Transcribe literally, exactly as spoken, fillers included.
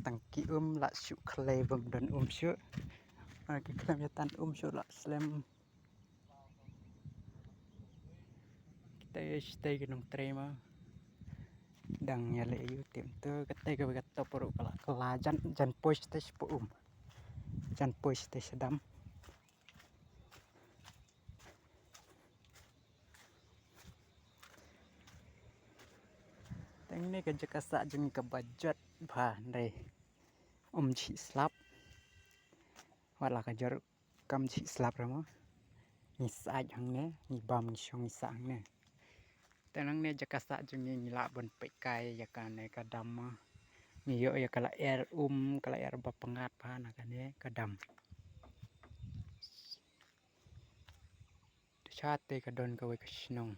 tang ki um la shu khlei bym don um shu. Ah, ki khlem ïa tan um shu la slem. Kita ïa shu tei ki nongtrei ma. Dang ïa leh ïa u tim tu, ka tei ka ba ka top ruh ka la, ka la jan, jan poi shu tei shu um. Jan poi shu tei shu dam. Teng ne ka jaka sah jong ngi ka ba jot bha hynrei um jih slap. Wat la ka jot kam jih slap re mo. Ngi sah hangne, ngi bam ngi shong ngi sah hangne. Te nangne jaka sah jong ngi ngi lah ban peit kai ïa kane ka dam mo. Ngi ïoh ïa ka la er um, ka la er ba pyngngad bha na kane ka dam. Te sha te ka don kawei ka shnong.